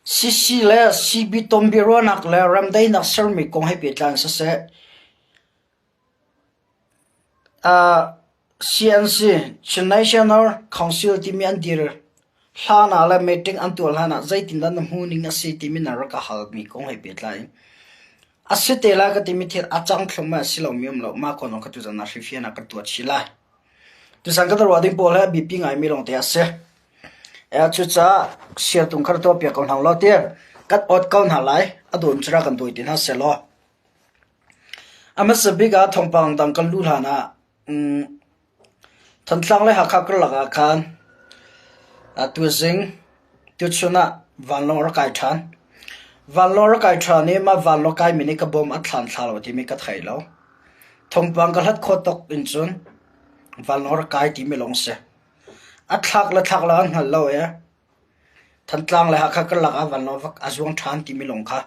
CC le CB tonbiaruahnak le remdaihnak sermi kong he pehtlai in siseh, CNC, Chin National Council timi an dir hlan ah le meeting an tuah hlan ah zeitindah na hmuhning a si timi na rak ka halmi kong he pehtlai in a si te lai ka timi thil a cang thluahmah a si lomi um lo. Mah kong kha tuzan ah hrifian ah ka tuah chih lai. Tuzan ka ruah ding pawl hi a biapi ngaimi lawngte a si. Cucaah siartung kha tuahpiak ko hna ulaw tiah kan awt ko hna lai. A dawn cu rak kan dawi ti hna sehlaw. A hmasa bik ah thawngpang dang kan luh hlan ah Thantlang le Hakha karlak ah khan tuzing tuchun ah vanlawng a rak kai ṭhan. Vanlawng a rak kai ṭhan i mah vanlawng kaimi nih ka bawm a thlan thla lo timi ka thei lo. Thawngpang ka hlat khawh tuk in cun vanlawng a rak kai timi lawng si. A thlak le thlak lo an hngal lo i Thantlang le Hakha karlak ah vanlawng vak a zuang ṭhan timi lawng kha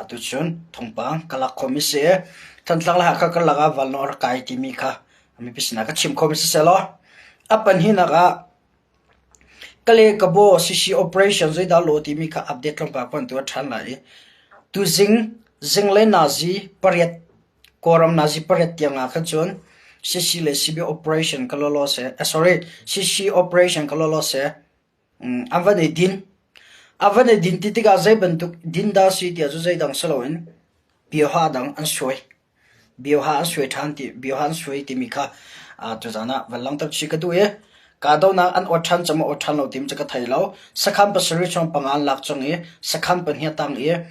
tuchun thawngpang ka lak khawhmi si i Thantlang le Hakha karlak ah vanlawng a rak kai timi kha mipi sinah ka chim khawhmi siseh law a pahnihnak ah Kale Kabaw CC operation zeidah law timi kha update tlawmpal kan tuah ṭhan lai i tuzing zinglei nazi pariat Kawlram nazi pariat tiang ah khan cun CC le CB operation ka lawlaw seh, sorry, CC operation ka lawlaw seh, an van i din. An van i din ti tikah zei bantuk din dah si tiah cu zeidang si loin bioha dang an suai. Bioha an suai ṭhan ti, bioha an suai timi kha tuzaan ah van langhter chih ka duh i kahdohnak an awt ṭhan cang maw awt ṭhan lo timi cu ka thei lo. Sakhan pasarih chung panga an lak cang i sakhan pahnih a tang i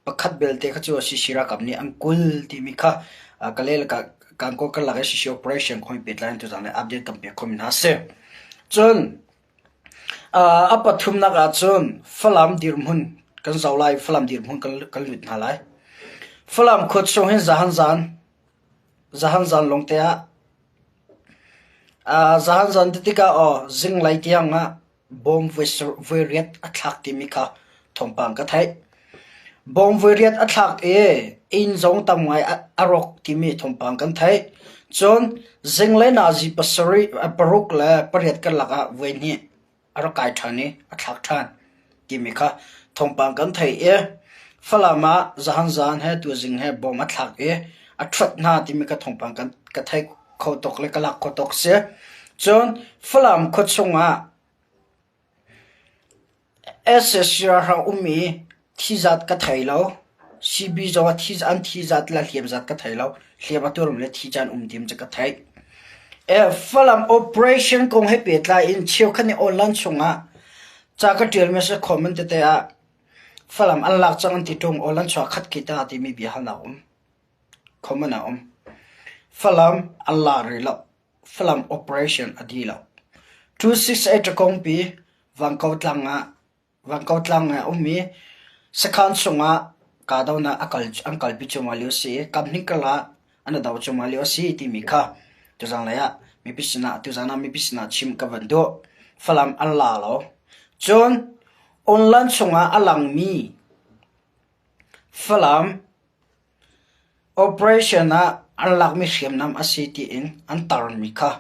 Pakhat belte kha cu CC ralkap nih an kul timi kha Kalay le Kankaw karlak i CC operation kong he pehtlai in tuzaan ah update kan pek khomi hna a si. Cun a pathumnak ahcun Falam dirhmun kan zoh lai i Falam dirhmun kan lut hna lai. Falam khua chung hin zahan zan zahan zan lawngte ah zahan zan ti tikah aw zinglei tiang ah Bawm voi riat a thlak timi kha thawngpang ka theih. Bawm voi riat a thlak i inn zong tam ngai a rawk timi thawngpang kan theih. Cun zinglei nazi pasarih, paruk le pariat karlak ah voi hnih a rak kai ṭhan i a thlak ṭhan timi kha thawngpang kan theih i Falam ah zahan zan he tuzing he bawm a thlak i a ṭhuat hna timi kha thawngpang kan ka theih kho tuk le ka lak kho tuk si. Cun Falam khua chungah sac ralhrang um i thi zat ka thei lo. CB zong ah thi an thi zat le hliam zat ka thei lo. Hliam a tuarmi le thi caan um tim cu ka theih. Falam operation kong he pehtlai in cheukhat nih online chungah ca ka ṭialmi a si comment tete ah Falam an lak cang an ti ṭung online chuah khat khi ta timi bia halnak um. Comment a um. Falam an la rih lo. Falam operation a dih lo. 268 kongpi Vangko tlang ah Vangko tlang ah a um i sakhan chungah kahdohnak a kal an kalpi cuahmah lio a si i kamhnih karlak an i do cuahmah lio a si timi kha tuzanglei ah mipi sinah tuzan ah mipi sinah chim ka van duh. Falam an la lo. Cun online chungah a langmi Falam Operation ah an lakmi hriamnam a si tiin an tarmi kha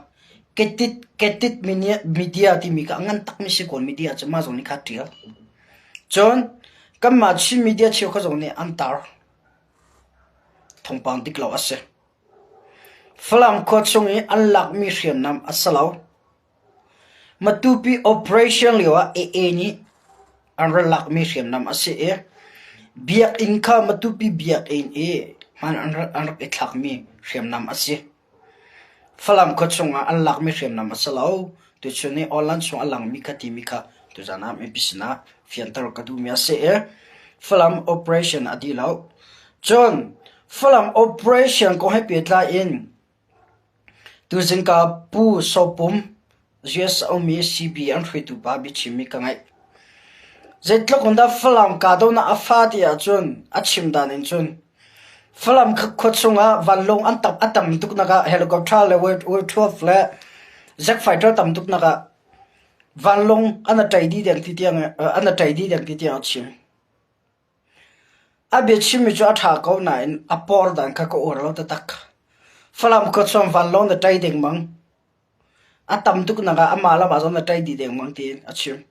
ketit media timi kha a ngan takmi si kawl media cu mah zong nih kha a ṭial. Cun kanmah Chin media cheukhat zong nih an tar. Thawngpang dik lo a si. Falam khua chung i an lakmi hriamnam a si lo. Matupi operation lioah AA nih an ra lakmi hriamnam a si i biakinn kha Matupi biakinn i hman an rak i thlakmi hriamnam a si. Falam khua chungah an lakmi hriamnam a si lo. Tuchun i online chung a langmi kha timi kha tuzaan ah mipi sinah fianter ka duhmi a si i Falam operation a dih lo. Cun Falam operation kong he pehtlai in Tuzing ka Pu Saw Pum, US a ummi CB an hruaitu pa biachimmi ka ngaih. Zeitluk in dah Falam kahdohnak a fa ti ahcun a chim dan in cun Falam khua chungah vanlawng an tam a tam tuk nak ah helicopter le Wave-12 le jet fighter tam tuk nak ah vanlawng an a ṭai dih deng ti tiang an a ṭai dih deng ti tiang a chim. A biachimmi cu a ṭha ko nain a por dan kha ka uar lo taktak. Falam khua chuang vanlawng na ṭai dengmang. A tam tuk nak ah amah le amah zong na ṭai dih dengmang tiin a chim.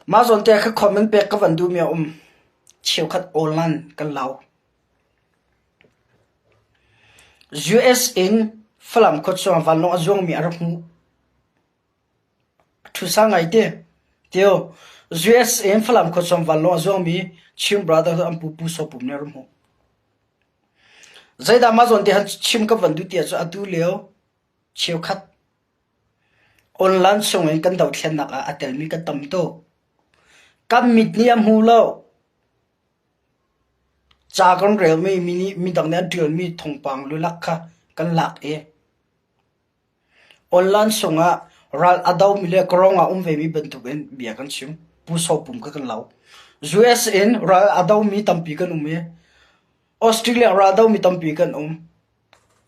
Mah zawn te kha comment pek ka van duhmi a um. Cheukhat online kan lau. US in Falam khuachung vanlawng a zuangmi a rak hmuh. Ṭhusa ngai te. Tio, US in Falam khuachung vanlawng a zuangmi Chin Brothers an pu Pu Saw Pum nih a rak hmuh. Zeidah mah zawn te han chim ka van duh ti ahcun atu lio cheukhat Online chungin kan dothlennak ah a telmi kan tam tuk. Kan mit nih a hmu lo. Ca kan relmi mi nih midang nih an ṭialmi thawngpang lulak kha kan lak i online chungah ral a domi le kawrong ah um vemi bantukin bia kan chim. Pu Saw Pum kha kan lo. US in ral a domi tampi kan um i Australia ral domi tampi kan um.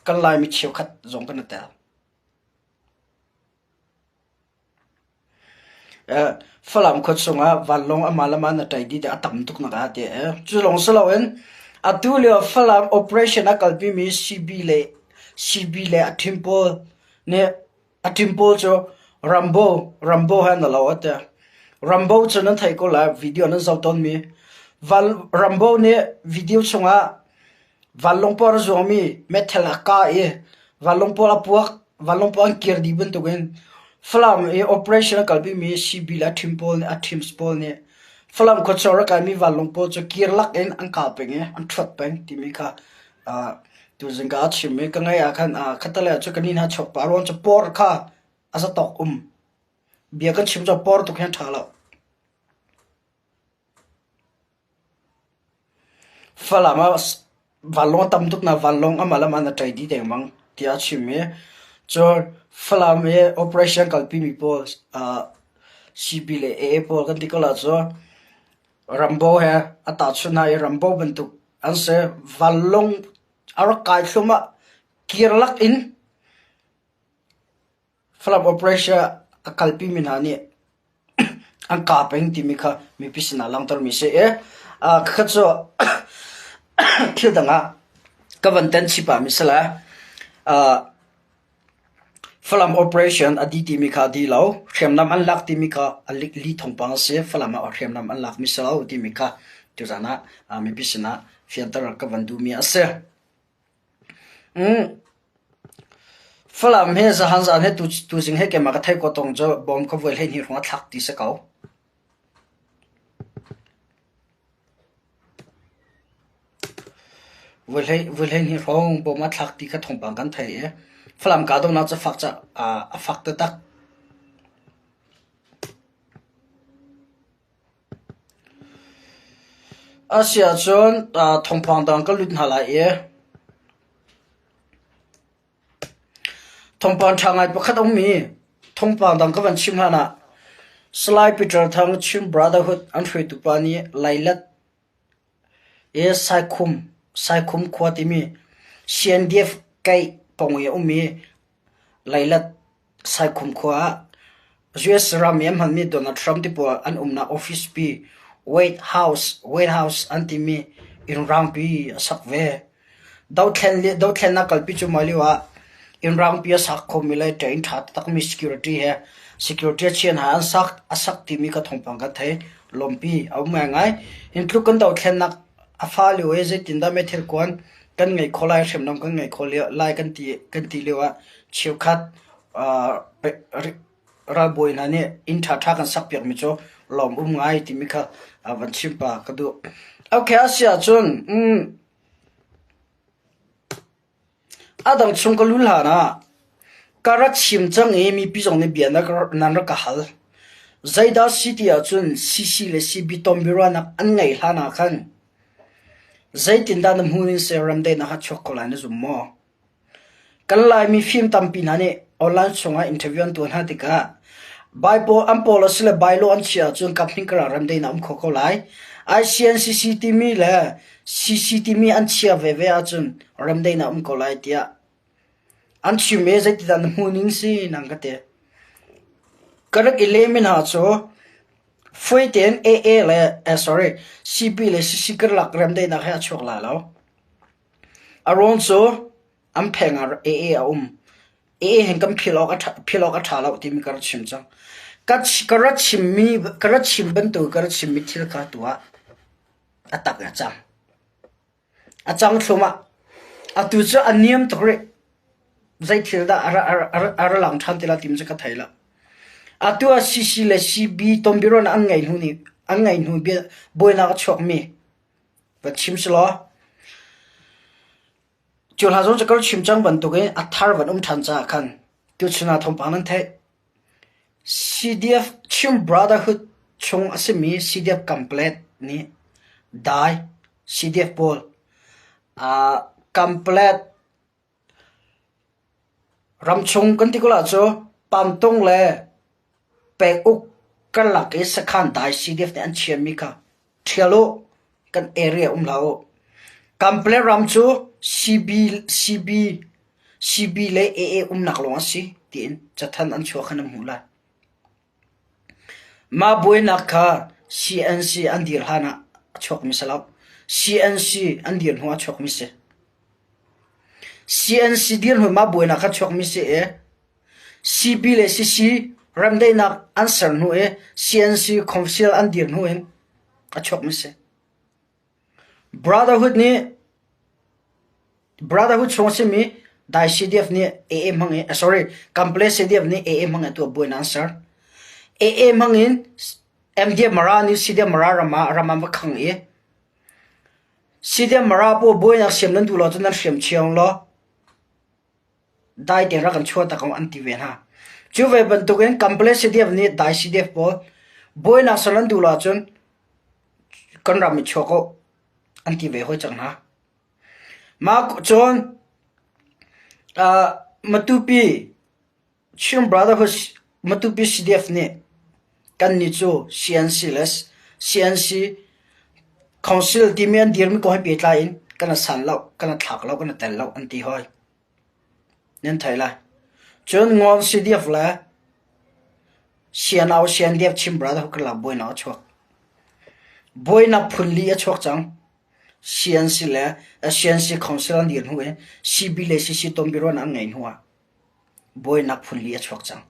Kan Laimi cheukhat zong kan i tel. Falam khua chungah vanlawng amah le amah na ṭai dih a tam tuk nak ah ti Cu lawng si loin atu lio Falam operation a kalpimi CB le CB le a ṭhim pawl nih a ṭhim pawl cu Rambo Rambo he an lo a ti. Rambo cu nan theih ko lai video nan zoh tawnmi. Rambo nih video chungah Vanlawng pawl a zuangmi meithal a kah i vanlawng pawl a puak. Vanlawng pawl an kir dih bantukin Falam i operation a kalpimi CB le a ṭhim pawl nih a teams pawl nih Falam khuachung a kaimi vanlawng pawl cu kir lak in an kah peng i an ṭhuat peng timi kha uh, tuzing ka a chim i ka ngaih ah khan uh, khatalei ah cu ka ni hna chuak pah ruang cu por kha a zatawk um. Bia kan chim cu por tuk hin ṭha lo. Falam ah vanlawng a tam tuk na vanlawng amah le amah na ṭai dih dengmang tiah a chim i cun Falam i operation kalpimi pawl CB le AA pawl kan ti ko la cu Rambo he a tahchunh hna i Rambo bantuk an si. Vanlawng a rak kai thlum ah kir lak in Falam operation a kalpimi hna nih an kaa peng timi kha mipi sinah langhtermi si i khakha cu thil dang ah ka van ten chih pahmi si le Falam operation a dih timi kha a dih lo, hriamnam an lak timi kha a li thawngpang a si, Falam ah hriamnam an lakmi si lo timi kha tuzaan ah mipi sinah fianter ka van duhmi a si. Falam hi zahan zan hi tuzing hi keimah ka theih ko tong cu bawm ka voi 12 hrawng a thlak ti si ko. Voi 12 hrawng bawm a thlak ti kha thawngpang kan thei i Falam kahdohnak cu fak a fak taktak. Asiahcun thawngpang dang ka lut hna lai i thawngpang ṭha ngai pakhat a um i thawngpang dang ka van chim hlan ah Salai Peter Thang Chin Brotherhood an hruaitu pa nih Lailet i Saikhum Saikhum khua timi CNDF kaih pawng i a um i Leilet Saikhum khua ah US ram i an hmanmi Donald Trump ti pawl an umnak office pi White House White House an timi inn raangpi a sak ve. Dothlennak kalpi cuahmah lio ah inn raangpi a sak khomi le ṭa-inn ṭha taktakmi security he security a chian ha an sak a sak timi kha thawngpang kan thei. Lawmpi a um ngaingai. Hi tluk kan dothlennak a fa lio i zeitindah meithil kuan kan ngei kho lai hriamnam kan ngei kho lai kan ti kan ti lio ah cheukhat ralbawi hna nih inn ṭhaṭha kan sakpiakmi cu lawm um ngai timi kha van chim pa ka duh. Okay, a si ahcun a dang chung ka lul hlan ah ka rak chim cang i mipi zong nih bia nan rak ka hal. Zeidah si ti ahcun CC le CB tonbiaruahnak an ngeih hlan ah khan Zeitindah na hmun in siaram daihnak a chuak ko lai na zum maw? Kan Laimi fim tampi hna nih online chungah interview an tuah hna tikah Bible an pawl a si le bylaw an chiah ahcun kaphnih karah remdaihnak um kho ko lai. ICNCC timi le CC timi an chia veve ahcun remdaihnak um ko lai tiah an chim i zeitindah na hmuh ning si nang ka ti. Ka rak i lehmi hna cu Fawi tein AA le eh, sorry CB le CC karlak remdaihnak he a chuak lai lo. A ruang cu an pheng ah AA a um. AA hin kan phil awk a ṭha, phil awk a ṭha lo timi ka rak chim cang. Ka ra chimmi ka ra chim bantuk ka ra chimmi thil kha tuah. A tak in a cang. A cang thluahmah. Atu cu a niam tuk rih. Zei thil dah a ra lang ṭhan ti lai timi cu ka thei lo. Atu ah CC le CB tonbiaruahnak an ngeih hnu nih an ngeih hnu bia buainak a chuakmi va chim selaw cu hla zong cu ka chim cang bantukin a thar van um ṭhan caah khan tuchun ah thawngpang nan theih. CDF Chin Brotherhood chung a simi CDF Kamplet nih dai CDF pawl Kamplet ramchung kan ti ko lai cu Pantung le Penguk karlak i sakhan dai CDF nih an chiahmi kha ṭhial u, kan area um hlah u. Kamplet ram cu CB, CB, CB le AA umnak lawng a si tiin cathanh an chuah kha nan hmuh lai. Mah buainak kha CNC an dir hlan ah a chuakmi si lo. CNC an dir hnu ah a chuakmi si. CNC dir hnu mah buainak kha chuakmi si i CB le CC remdaihnak an ser hnu i CNC Council an dir hnu in a chuakmi si. Brotherhood nih Brotherhood chung a simi Dai CDF nih AA hmang in sorry Kample CDF nih AA hmang in tuah buainak an ser. AA hmang in MDF Mara nih CDF Mara ram ah ram an va khang i CDF Mara pawl buainak siam nan duh lo cun nan hriam chiang law dai tein rak kan chuah tak an ti ve hna. Cu ve bantukin Kample CDF nih Dai CDF pawl buainak ser nan duh lo ahcun kan ram i chuak u an ti ve hoi cang hna. Mah cun Matupi Chin Brotherhood Matupi CDF nih kannih cu CNC le CNC Council timi an dirmi kong he pehtlai in kan i san lo, kan i thlak lo, kan i tel lo an ti hoi. Nan theih lai. Cun Ngawn CDF le CNO CNDF Chin Brotherhood karlak buainak a chuak. Buainak phunli a chuak cang. CNC le CNC Council an dir hnu i CB le CC tonbiaruahnak an ngeih hnu ah buainak phunli a chuak cang.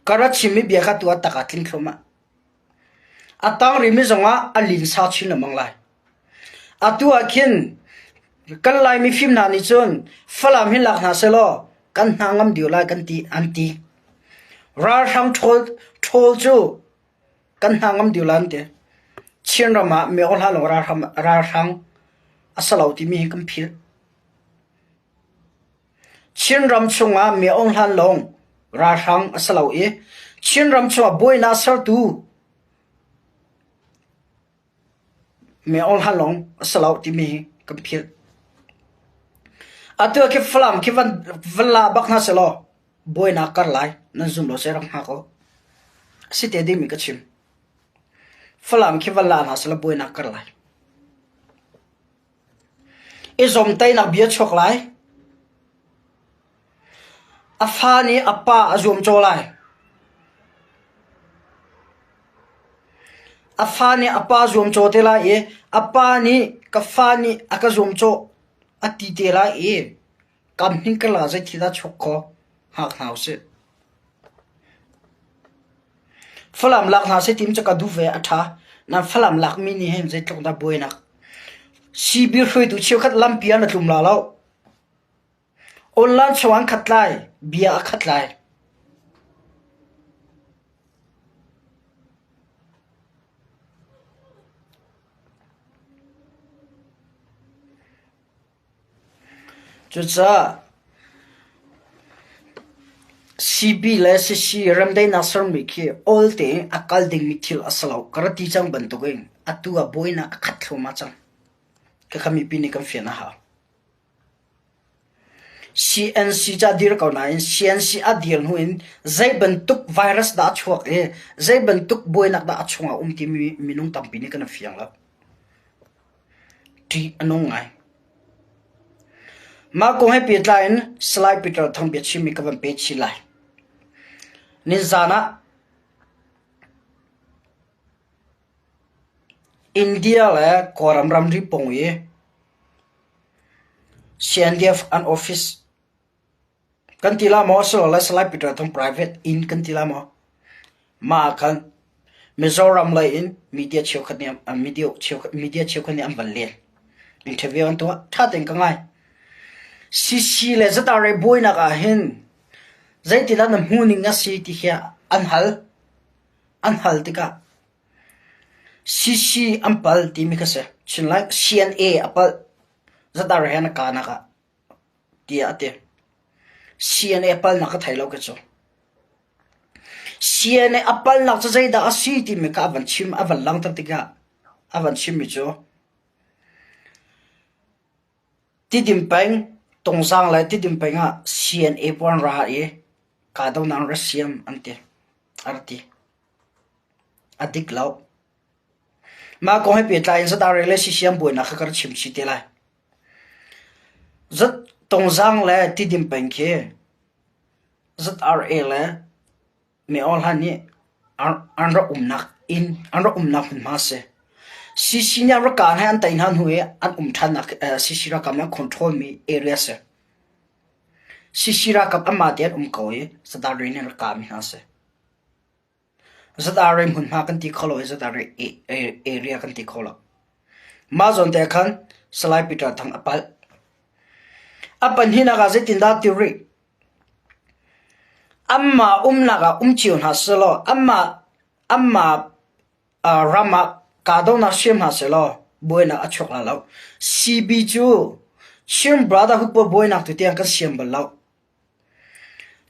Ka ra chimmi bia kha tu ah tak ah tling thluahmah. A tang rihmi zongah a linsa chin lengmang lai. Atu ah khin kan Lai mifim hna nih cun Falam hi lak hna sehlaw kan hna ngam dih lai kan ti an ti. Ralhrang ṭhawl ṭhawl cu kan hna ngam dih lai an ti. Chinram ah meo hlah law ralhrang ralhrang a si lo timi hi kan philh. Chinram chungah meo hlan lawng ralhrang a si lo i Chinram chungah buainak sertu Meo hlan lawng a si lo timi hi kan philh. Atu ah khi Falam khi van, van la bak hna sehlaw buainak kar lai nan zum lo seh rak hngak u. A si te dingmi ka chim. Falam khi van la hna sehlaw buainak kar lai. I zawmtaihnak bia chuak lai. A fa nih a pa a zuamcaw lai. A fa nih a pa zuamcaw te lai i a pa nih ka fa nih a ka zuamcawh a ti te lai i kam hning ka la zeithil dah chuak khaw hngak hna usih. Falam lak hna seh tim cu ka duh ve a ṭha. Nan Falam lakmi nih hin zeitluk dah buainak. CB hruaitu cheukhat lampi ah na tlum la lo. Online chung an khat lai, bia a khat lai. Cucaah CB le CC remdaihnak sermi khi awl tein a kal dingmi thil a si lo. Ka ra ti cang bantukin atu ah buainak a khat thluahmah cang. Khakha mipi nih kan fian a hau. CNC cu a dir ko nain CNC a dir hnu in zei bantuk virus dah a chuak i zei bantuk buainak dah a chungah a um timi minung tampi nih kan i fiang lo. Ṭih a nung ngai. Mah kong he pehtlai in Salai Peter Thang biachimmi ka van pe chih lai. Nizan ah India le Kawlram ramri pawng i CNDF an office kan ti la maw asilole Salai Peter Thang private inn kan ti la maw? Mah ah khan Mizoram lei in media cheukhat nih media cheukhat media cheukhat nih an van len. Interview an tuah. Ṭha tein ka ngai. CC le ZRA buainak ah hin zeitindah na hmuhning a si ti hi an hal. An hal tikah CC an pal timi kha si. Chinlai CNA a palh. ZRA he an kanak ah tiah a ti. CNA a palnak ka thei lo ka cu. CNA a palnak cu zeidah a si timi kha a van chim, a van langhter tikah a van chimmi cu Tidim peng, Tungzang le Tidim peng ah CNA pawl an ra i kahdohnak an ra siam an ti, a ra ti. A dik lo. Mah kong he pehtlai in ZRA le CCM buainak kha ka ra chim chih te lai. Zat Tungzang le Tidim peng khi ZRA le Myo Hlan nih an rak umnak inn, an rak umnak hmunhma a si. CC nih an rak kah hna i an tei hna hnu i an um ṭhannak CC ralkap nih an control mi area a si. CC ralkap anmah te an um ko i ZRA nih an rak kahmi hna a si. ZRA hmunhma kan ti kho lo i ZRA area kan ti kho lo. Mah zawn te khan Salai Peter Thang a palh. A pahnihnak ah zeitindah ti rih? Anmah umnak ah um cio hna sehlaw anmah anmah ram ah kahdohnak siam hna sehlaw buainak a chuak lai lo. CB cu Chin Brotherhood pawl buainak tu tiang kan siam bal lo.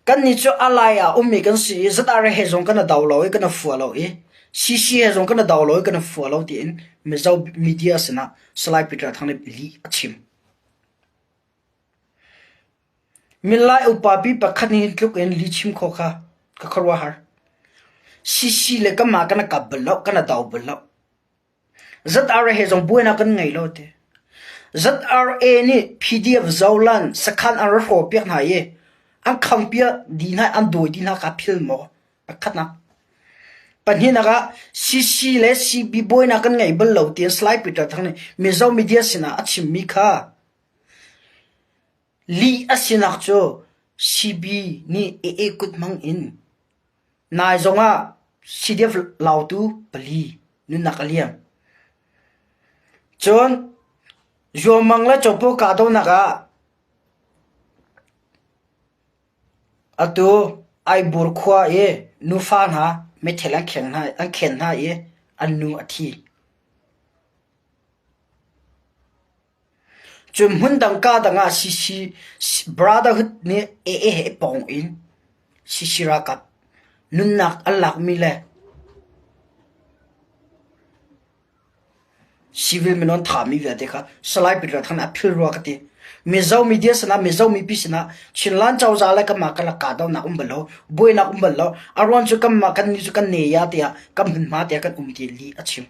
Kannih cu a lai ah ummi kan si i ZRA he zong kan i do lo i kan i fua lo i CC he zong kan i do lo i kan i fua lo tiin Mizo media sinah Salai Peter Thang nih lih a chim. Milai upa pi pakhat nih tluk in lihchim khawh kha ka khuaruahhar. CC le kanmah kan i kap bal lo, kan i do bal lo. ZRA he zong buainak kan ngei lo ti. ZRA nih PDF Zolan sakhan an ra hrawh piak hna i an khang piak dih hna an dawi dih hna kha phil maw? Pakhatnak. Pahnihnak ah CC le CB buainak kan ngei bal lo tiin Salai Peter Thang nih Mizo media sinah a chimmi kha Lih a sinak cu CB nih AA kut hmang in nai zongah CDF lautu pali nunnak a liam. Cun Zuamang le Copo kahdohnak ah atu Aibur khua i nufa hna meithal an khen hna i an nu a thi. Cun hmundang kaa dang ah CC Brotherhood nih AA he i pong in CC ralkap nunnak an lakmi le civil minung an thahmi vialte kha Salai Peter Thang nih a phil rua ka ti. Mizo media sinah Mizo mipi sinah Chinland cozah le kanmah karlak kahdohnak um bal lo, buainak um bal lo. A ruang cu kanmah kannih cu kan ne ya tiah kan hmunhma tiah kan um ti lih a chim.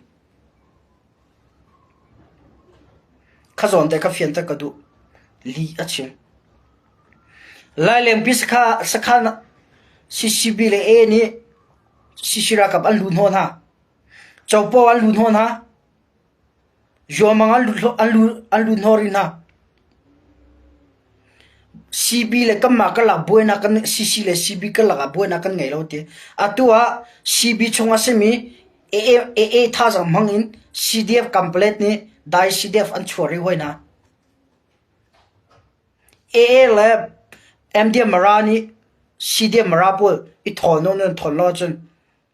Kha zawn te kha fianter ka duh. Lih a chim. Lailengpi sakhan CCB le A nih CC ralkap an lu hnawh hna. Copo an lu hnawh hna. Zuamang an lu hnawh rih hna. CB le kanmah karlak buainak kan CC le CB karlak ah buainak kan ngei lo ti. Atu ah CB chung a simi AA thazaang hmang in CDF Kamplet nih dai CDF an chuah rih hoi hna. AA le MDM Mara nih CDM Mara pawl i thawn nan thawn lo ahcun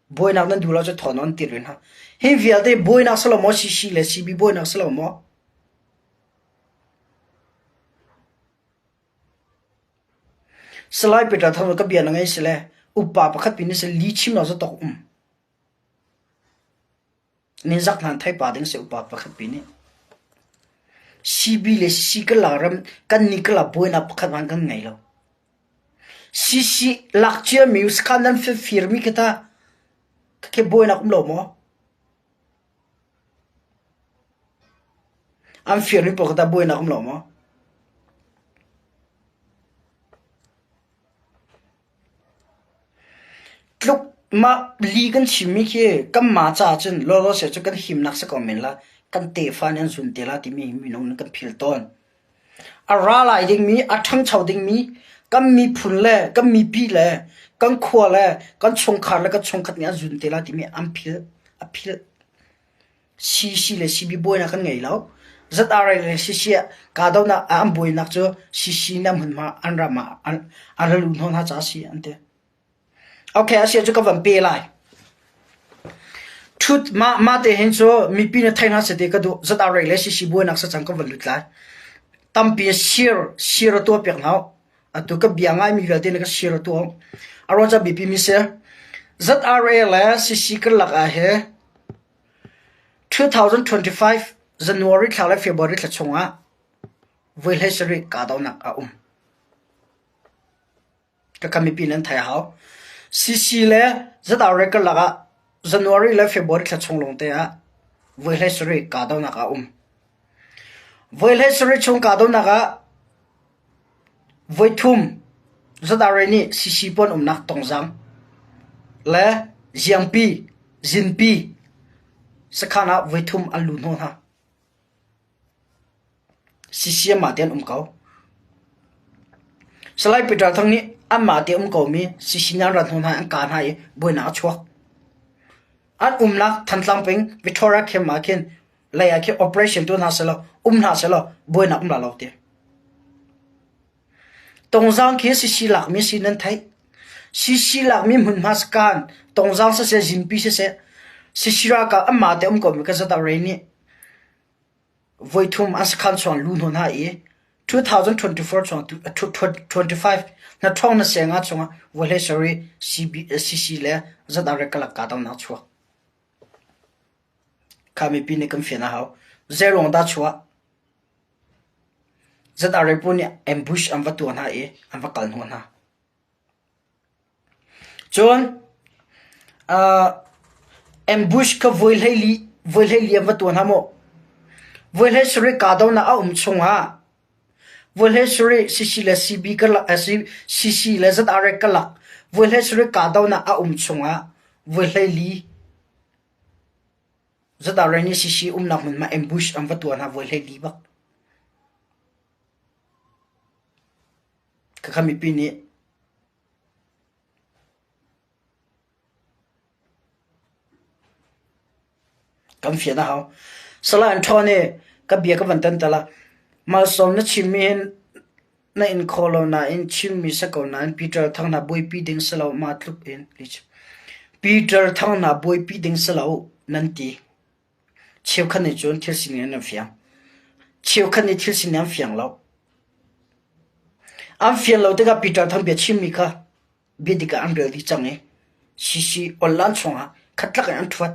buainak nan duh lo ahcun thawn an ti rih hna. Hi vialte buainak si lo maw CC le CB buainak si lo maw? Salai Peter Thang ka bia na ngei si le upa pakhat pin si li chim lo zatok um. Ninzak hna thei pa ding si upa pakhat pi nih. CB le CC ka la ram kan ni ka la buainak pakhat hmanh kan ngei lo. CC lak cia mi sakhan nan fir mi khi ta khi buainak um lo maw? An fir mi pawl kha tah buainak um lo maw? Tluk mah li kan chimmi khi kanmah caah cun lawlaw seh cu kan himnak si ko men la, kan tefa nih an zun te la timi hi minung nih kan phil tawn. A ra lai dingmi, a ṭhangcho dingmi kan miphun le kan mipi le Kan khua le kan chungkhar le kan chungkhat nih an zun te lai timi an philh. A philh. CC le CB buainak kan ngei lo. ZRA le CC ah kahdohnak ah an buainak cu CC nih an hmunhma an ram ah an an ra luh hnawh hna caah a si an ti. Okay, a si cu ka van pe lai. Ṭhut mah mah te hin cu mipi na thei hna seh ti ka duh. ZRA le CC buainak sacang ka van lut lai. Tampi sir sir a tuah piak hna. Atu ka bia ngaimi vialte na ka sir a tuah. A ruang ca biapi mi si. ZRA le CC karlak ah hi 2025 January thla le February thla chungah voi 17 kahdohnak a um. Ka mipi nan thei a hau. CC le ZRA karlak ah January le February thla chung lawngte ah voi 17 kahdohnak a um. Voi 17 chung kahdohnak ah Voithum ZRA nih CC pawl umnak Tongzang le Ziangpi, Zinpi sakhan ah voithum an luh hnawh hna. CC anmah te an um ko. Salai Peter Thang nih anmah te um komi CC nih an rat hnawh hna i an kah hna i buainak a chuak. An umnak Thantlang peng Victoria Camp ah khin lei ah khin operation tuah hna sehlaw um hna sehlaw buainak um la lo ti. Tongzang khi sisi lakmi si nan theih. Sisi lakmi hmunhma sakan tongzang siseh zimpi siseh sisi ralkap anmah te um komi ka zat ah nih voithum an sakhan chuang lu hnawn hna i 2024 chung 25 na ṭhawng na senga chungah vawlei sari CC le ZRA kalak ka dongnak chuak. Kha mipi nih kan fian a hau. Zeiruang dah chuah? ZRA pawl nih ambush an va tuah hna i an va kal hnawh hna. Cun uh, ambush kha voi hleili voi hleili an va tuah hna maw? Voi hlei sarih kahdohnak a um chungah voi hlei sarih CC le CB karlak CC le ZRA karlak voi hlei sarih kahdohnak a um chungah voi hleili ZRA nih CC umnak hmun ma ambush an va tuah hna voi 14 bak. Khakha mipi nih kan fian a hau. Salai an ṭhawn i ka bia ka van tan tal ah malsawm na chimmi hin Na in kho lo nain chimmi si ko nain Peter Thang hna buaipi ding si lo mah tluk in Peter Thang hna buaipi ding si lo nan ti. Cheukhat nih cun thil sining an fiang. Cheukhat nih thil sining an fiang lo. An fian lo tikah Peter Thang bia chimmi kha biadik ah an rel dih cang i CC online chungah khatlak in an ṭhuat.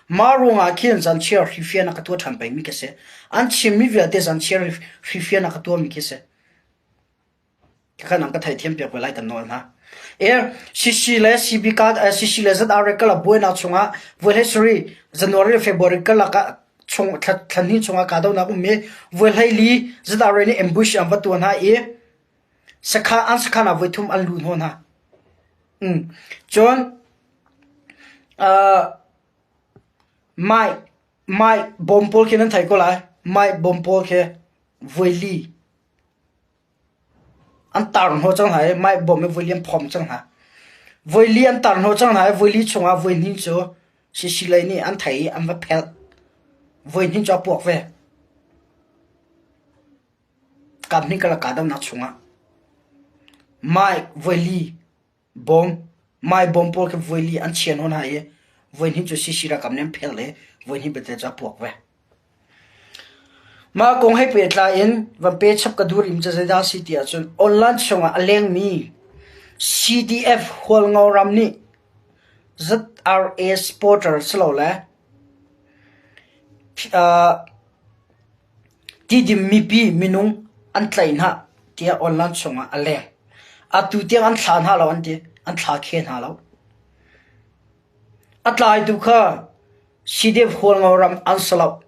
Mah ruangah khin zanchiar hrifian a ka tuah ṭhan pengmi ka si. An chimmi vialte zanchiar hrifian a ka tuahmi khi si. Kha nang ka theithiam piak ve lai kan nawl hna. Er CC le CB card CC le ZRA kala buainak chungah voi sorry January le February kalak ah chung thlan chungah ka donak ummi voi hleili ZRA nih ambush an va tuah hna i Sakhan an sakhan ah voithum an lu hnawh hna. Cun mai mai bawm pawl khi nan thei ko lai. Mai bawm pawl khi voili an tar hnawh cang hna i mai bawm hi voili an phom cang hna. Voili an tar hnawh cang hna i voili chungah voihnih cu sisilei nih an thei i an va phelh. Voihnih cu a puak ve. Kaphnih karlak kahdohnak chungah mai voili bawm mai bawm pawl khi voili an chian hna i voihnih cu CC ralkap nih an phel i voihnih belte cu a puak ve. Mah kong he pehtlai in van pe chap ka duh rim cu zeidah a si ti ahcun online chungah a lengmi CDF Hualngo ram nih ZRA supporter silole uh, Tidim mipi minung an tlaih hna tiah online chungah a leng. Atu tiang an thla hna lo an ti. An thla khe hna lo. A tlaitu kha CDF Hualngo ram an si lo.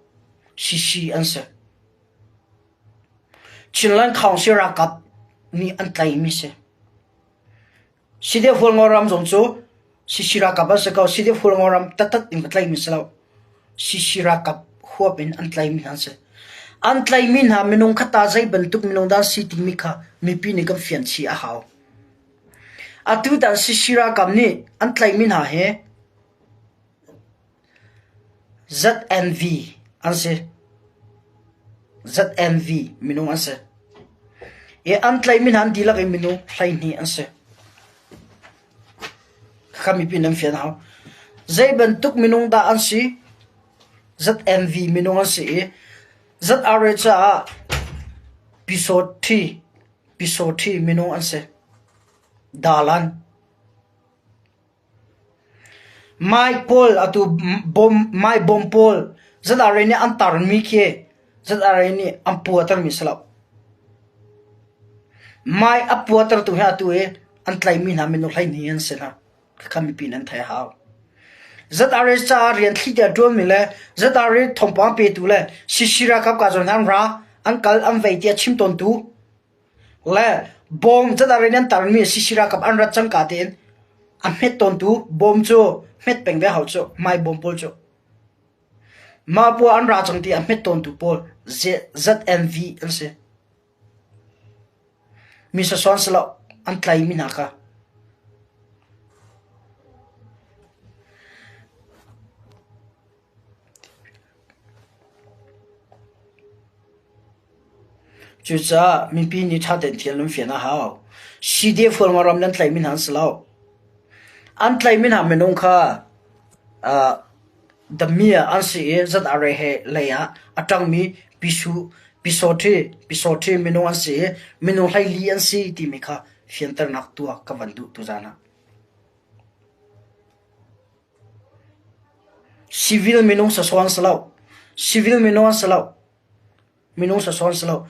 CC an si. Chinland Council ralkap nih an tlaihmi si. CDF Hualngo ram zong cu CC ralkap an si ko. CDF Hualngo ram taktak in va tlaihmi si lo. CC ralkap huap in an tlaihmi hna an si. An tlaihmi hna minung kha ta zei bantuk minung dah si timi kha mipi nih kan fian chih a hau. Atutan CC ralkap nih an tlaihmi hna hi ZNV an si. ZNV minung an si. I an tlaihmi hna an dihlak in minung 12 an si. Khakha mipi nan fian hau. Zei bantuk minung dah an si? ZNV minung an si i ZRA caah Pisawṭhi Pisawṭhi minung an si. Dalan. Mai pawl atu bom mai bom pawl ZRA nih an tarmi khi ZRA nih an puatermi si lo. Mai a puatertu hi atu i an tlaihmi hna minung 12 an si hna. Khakha mipi nan theih a hau. ZRA caah rian thli te a ṭuanmi le ZRA thawngpang petu le CC ralkap ka zawn an ra, an kal, an vei tiah chim tawntu le bawm ZRA nih an tarmi CC ralkap an rat cangka tein a hmet tawntu bawm cu hmet peng ve hau cu mai bawm pawl cu. Mah pawl an ra cang ti a hmet tawntu pawl ZNV an si. Mi sasawn si lo, an tlaimi hna kha. Cucaah mipi nih ṭha tein thil nan fian a hau. CDF Hualngoram nan tlaihmi hna an si lo. An tlaihmi hna minung kha uh, Damiah an si i ZRA he lei ah a ṭangmi Pisu Pisawṭhi Pisawṭhi minung an si i minung 14 an si timi kha fianternak tuah ka van duh tuzaan ah. Civil minung sasaw an si lo. Civil minung an si lo. Minung sasaw an si lo.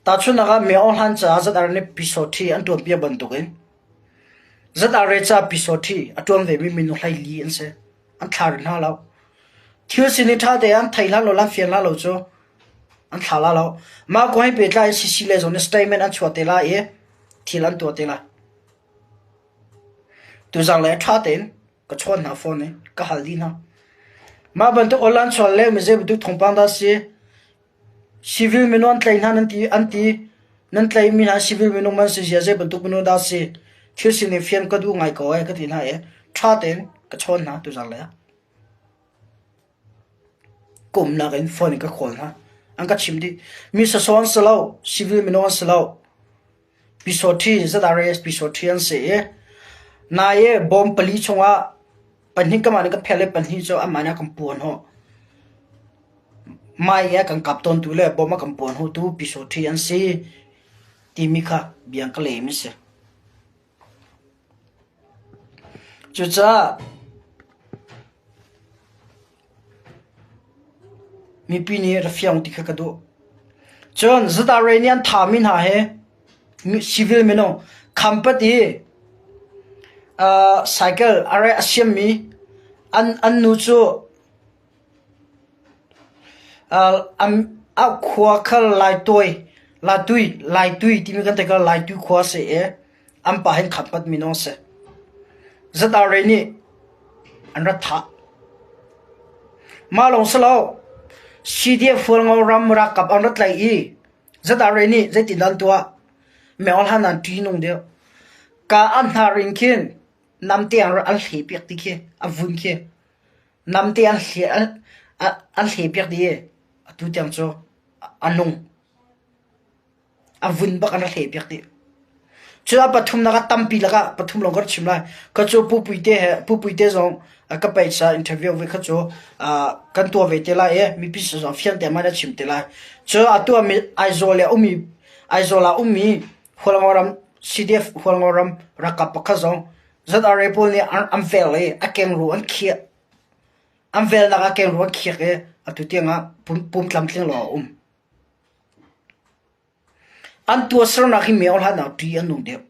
Tahchunhnak ah Myo Hlan caah ZRA nih Pisawṭhi an ṭuanpiak bantukin ZRA caah Pisawṭhi a ṭuan vemi minung 14 an si. An thla rih hna lo. Thil sining ṭha tein an thei hlan lo le an fian hlan lo cu an thla la lo. Mah kong he pehtlai in CC le zong nih statement an chuah te lai i thil an tuah te lai. Tuzang le ṭha tein ka chawn hna phone in ka hal dih hna. Mah bantuk online chuan le mi zei bantuk thawngpang dah si? Civil minung an tlaih hna nan ti an ti. Nan tlaihmi hna civil minung man si zia zei bantuk minung dah si? Thil sining fian ka duh ngai ko ee ka ti hna i ṭha tein ka chawn hna tuzang le ah. Kumnak in phone in ka call hna. An ka chim dih. Mi sasaw an si lo, civil minung an si lo. Pisawṭhi ZRAS pisawṭhi an si i nai i bawm pali chungah pahnih kamah nih ka phel i pahnih cu amah nih a kan puan hawh. Mai i a kan kap tawntu le bawm a kan puan hawhtu pisawṭhi an si timi kha bia an ka lem a si. Cucaah mipi nih ra fiang ti kha ka duh. Cun ZRA nih an thami hna hi civil minung khampat i uh, cycle a re a siammi an an nu cu uh, an a khua khal laitui latui laitui timi kan te kha laitui khua si i an pa hin khampat minung si. ZRA nih an rat thah. Mah lawng si lo, CDF Hualngo ram ralkap an rat tlaih i ZRA nih zeitindah an tuah? Meng hlan an ṭihnung deuh. Ka an hnar in khin namte an an hlepiak ti khi, a vun khi. Namte an hle an hlepiak ti i atu tiang cu a nung. A vun bak an rak hlehpiak dih. Cu a pathumnak ah tampi lakah pathum lawng ka rak chim lai. Kha cu Pu Puite he Pu Puite zong ka peisa interview ve kha cu kan tuah ve te lai i mipi sin zong fiang te man a chim te lai. Cu atu ah Aizawl le ummi Aizawl ah ummi Hualngoram CDF Hualngoram ralkap pakhat zong ZRA pawl nih an vel i a kengru an khiah. An velnak a kengru an khiak i atu tiang ah pum tlamtling lo a um. An tuahsernak hi meo hlanah ṭih an nung deuh.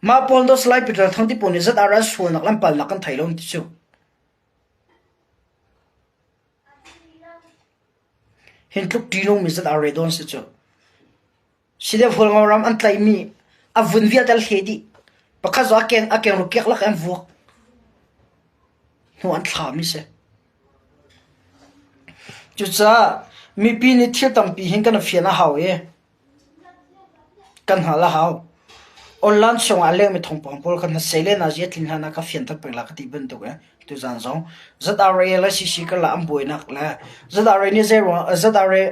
Mah pawl dawt Salai Peter Thang ti pawl nih zat ah sualnak le an palnak kan thei lo an ti cu. Hin tluk ṭihnungmi zat ah re dawn si cu. Sidep Hualngo ram an tlaihmi a vun vialte an hleh dih. Pakhat zong a keng a kengru kiak lak an vuak. Hnu an thlami si. Cucaah mipi nih thil tampi hin kan fian a hau i kan hngalh a hau. Online chungah a lengmi thawngpang pawl kha hnasei le nazi a tlin hlan ah ka fianter peng la ka ti bantuk in tuzaan zong ZRA le CC karlak an buainak le ZRA nih zei ruang ZRA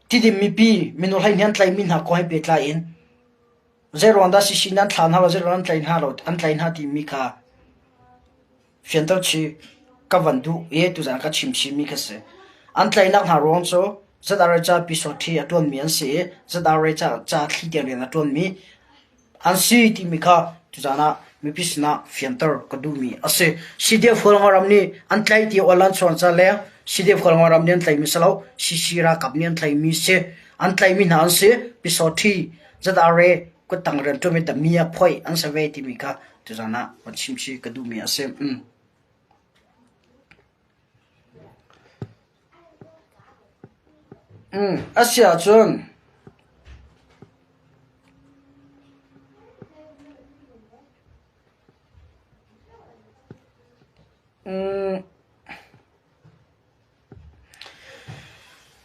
Tidim mipi minung 12 an tlaihmi hna kong he pehtlai in zeiruang dah CC nih an thlah hna lo, zeiruang an tlaih hna lo, an tlaih hna timi kha fianter chih ka van duh i tuzaan ka chim chihmi kha si. An tlaihnak hna ruang cu ZRA ca Pyisawṭhi a ṭuanmi an si i ZRA ca thli tiang rian a ṭuanmi An si timi kha tuzaan ah mipi sinah fianter ka duhmi a si. CDF Hualngoram nih an tlaih ti awl an chuan ca leng CDF Hualngoram nih an tlaihmi si lo CC ralkap nih an tlaihmi si. An tlaihmi hna an si. Pisawṭhi, ZRA kuttang rianṭuanmi dami a phoih an si ve timi kha tuzaan ah van chim chih ka duhmi a si. Mm. Mm. A si ahcun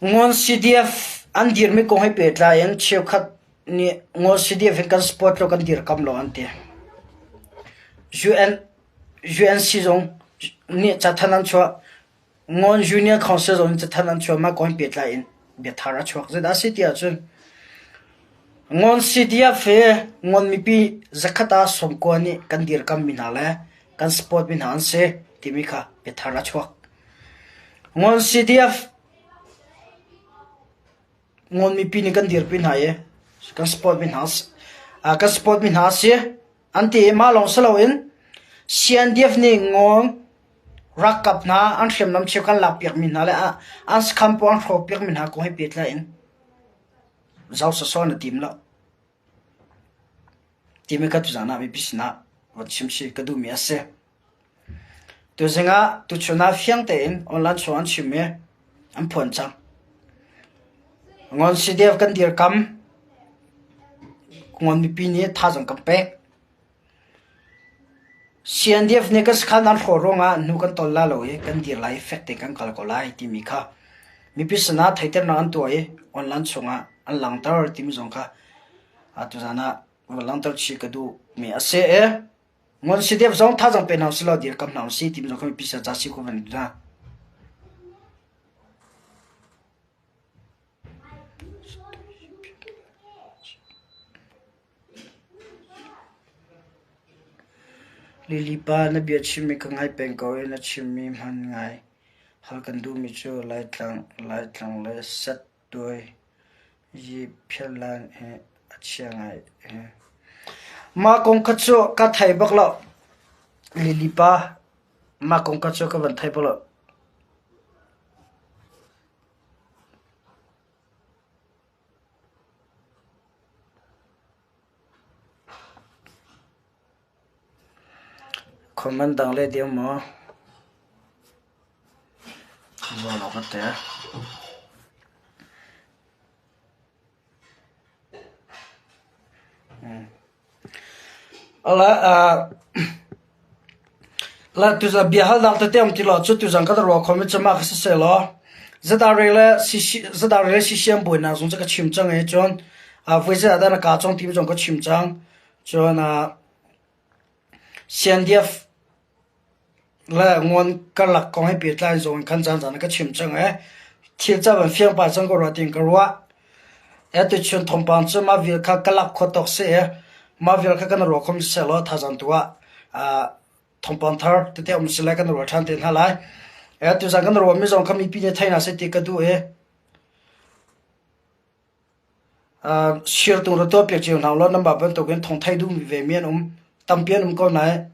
Ngawn CDF an dirmi kong he pehtlai in cheukhat nih Ngawn CDF hi kan support lo kan dirkamh lo an ti. UN UNC zong nih cathanh an chuah. Ngawn Union Council zong in cathanh an chuah. Mah kong he pehtlai in biathar a chuak. Zeidah a si ti ahcun Ngawn CDF hi Ngawn mipi zakhat ah sawmkua nih kan dirkammi hna le kan support mi hna an si timi kha biathar a chuak. Ngawn CDF Ngawn mipi nih kan dirpi hna i kan support mi hna kan support mi hna a si. An ti i mah lawng si loin CNDF nih Ngawn ralkap hna an hriamnam cheukhat an lakpiakmi hna le an sakhan pawl an hrawhpiakmi hna kong he pehtlai in zoh sawsawh na tim lo. Timi kha tuzaan ah mipi sinah van chim si ka duhmi a si. Tuzing ah tuchun ah fiang tein online chung an chim i an phuan cang. Ngawn CDF kan dirkam. Ngawn mipi nih thazaang kan pek. CNDF nih kan sakhan an hrawh ruangah hnu kan tol la lo i kan dir lai i fek tein kan kal ko lai timi kha mipi sinah theihternak an tuah i online chungah an langhter timi zong kha tuzaan ah van langhter chih ka duhmi a si i Ngun CDF zong thazaang pe hna usih law dirkamh hna usih timi zong kha mipi sin ca si ko van hna. Lily pa na bia chimmi ka ngai peng ko i na chimmi hman ngai. Hal kan duhmi cu Laitlang, Laitlang le Sattuai yi phiarlan hi a chia ngai. Mah kong kha cu ka thei bak lo. Lily pa, mah kong kha cu ka van thei bak lo. Comment dang le deuh maw? Zawn awk a te. La tuzan biahalnak tete um ti law cu tuzan kan ruah khomi cu mah kha siseh law ZRA le ZRA le CCM buainak zong cu ka chim cang i cun voi zeidah dah na kaa cong timi zong ka chim cang. Cun CNDF le ngun karlak kong he pehtlai zong in khan caan caan ah ka chim cang i thil ca van fiang pah cang ko rua tiin ka ruah. Tuchun thawngpang cu mah vial kha ka lak khawh tawk si i mah vial kha kan ruah khom siseh law thazaang tu ah thawngpang thar tete um sile kan ruah ṭhan te hna lai. Tuzaan kan ruahmi zong kha mipi nih thei hna seh ti ka duh i sirtung ra tuahpiak cio hna ulaw nanmah bantukin thawng thei duhmi vemi an um. Tampi an um ko nain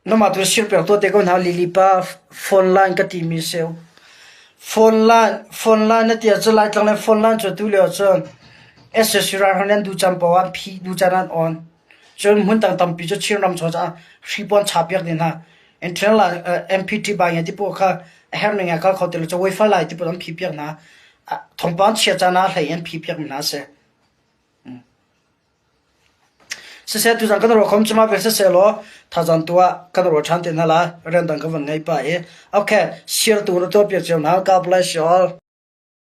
Namah tu sirpiak tuah te ko hna Lily pa phone line ka timi si. Phone line phone line na ti ahcun Laitlang le phone line cu tu lio cun SSC ralhrang nih an duh caan paoh ah an phih duh caan an on. Cun hmun dang tampi cu Chinram chung caah hripuan chapiak ding hna. Internal MPT bai ti paoh kha a herh ning ah kal kho ti lo cu wifi lai ti paoh an phih piak hna. Thawngpang chia caan ah hlei in an phih piak mi hna a si. Siseh tuzan kan ruah khom cuma vel siseh law thazang tu ah kan ruah ṭhan te hna lai. Rian dang ka van ngei pah i. Okay, share tu na tuah piak cio hna. God bless you all.